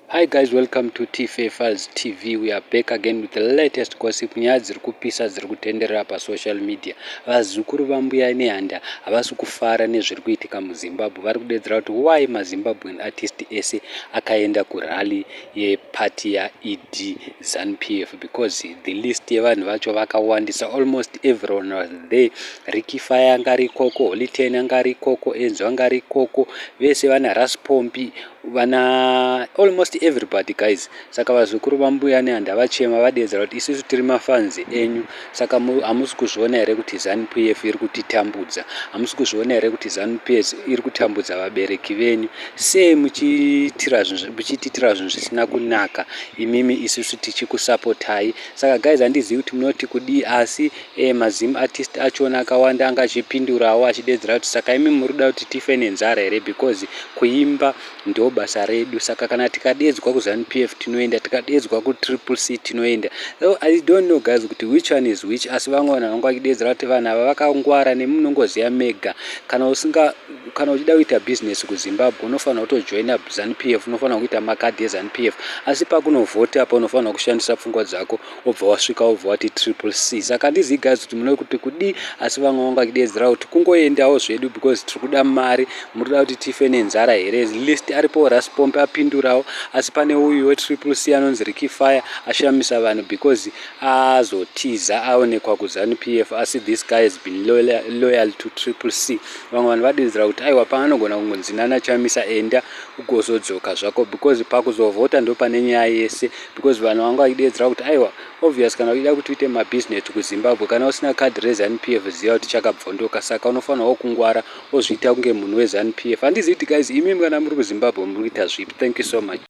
Hi guys, welcome to TFA Files TV. We are back again with the latest gossip. Nyaya dziri kupisa dziri kutenderera pasocial media. Vazukuru vaMbuya Nehanda havasi kufara nezviri kuitika muZimbabwe. Vari kudedzera kuti why maZimbabwean artist ese akaenda kurally yeparty yaED ZANU-PF, because the list yevanhu vacho vakawandisa. Almost everyone was there. Ricky Fire anga ari ikoko, Holy Ten anga ari ikoko, Enzo anga ari ikoko, vese vana Ras Pompi, vana almost everybody, guys. Saka vazukuru vaMbuya Nehanda vachema, vadedzera kuti isusu tiri mafans enyu, saka hamusi kuzviona here kuti ZANU-PF iri kutitambudza? Hamusi kuzviona here kuti ZANU-PF iri kutambudza vabereki venyu? Sei muchiitira zvinhu zvisina kunaka imimi, isusu tichikusapotai? Saka guys, handizivi kuti munoti kudii, asi maZim artist achona akawanda anga achipindurawo achidedzera kuti saka imi muri kuda kuti tife nenzara here? Because kuimba ndo basa redu, saka kana tikadedzwa kuZANU-PF tinoenda, tikadedzwa kuTriple C tinoenda. So I don't know, guys, kuti which one is which, asi vamwe vanhu vanga vachidedzera kuti vanhu ava vakangwara, nemunongoziva mega, kana usinga kana uchida kuita bhizinesi kuZimbabwe unofanira kutojoina ZANU-PF, unofanira kuita makadhi eZANU-PF, asi pakunovhota apa unofanira kushandisa pfungwa dzako, wobva wasvika wobva wati Triple C. Saka handizivi, guys, kuti munoti kuti kudii, asi vamwe vanga vachidedzera kuti kungoendawo zvedu because tiri kuda mari. Muri kuda kuti tife nenzara here? List aripo. Raspompe apindurawo, asi pane uyu weTriple C anonzi Ricky Fire ashamisa vanhu because azotiza aonekwa kuZANU-PF, asi this guy has been loyal to Triple C. Vamwe vanhu vadedzera kuti aiwa, paanogona kungonzi nana Chamisa enda ugozodzoka zvako, because pakuzovhota ndo pane nyaya yese, because vanhu vanga vachidedzera kuti aiwa, obvious, kana uchida kuti uite mabhizinesi kuZimbabwe, kana usina kadhi reZANU-PF, ziva kuti chakabvondoka. Saka unofanirawo kungwara, ozviita kunge munhu weZANU-PF. Handizivi kuti, guys, imimi kana muri kuZimbabwe muri kuita zvipi. Thank you so much.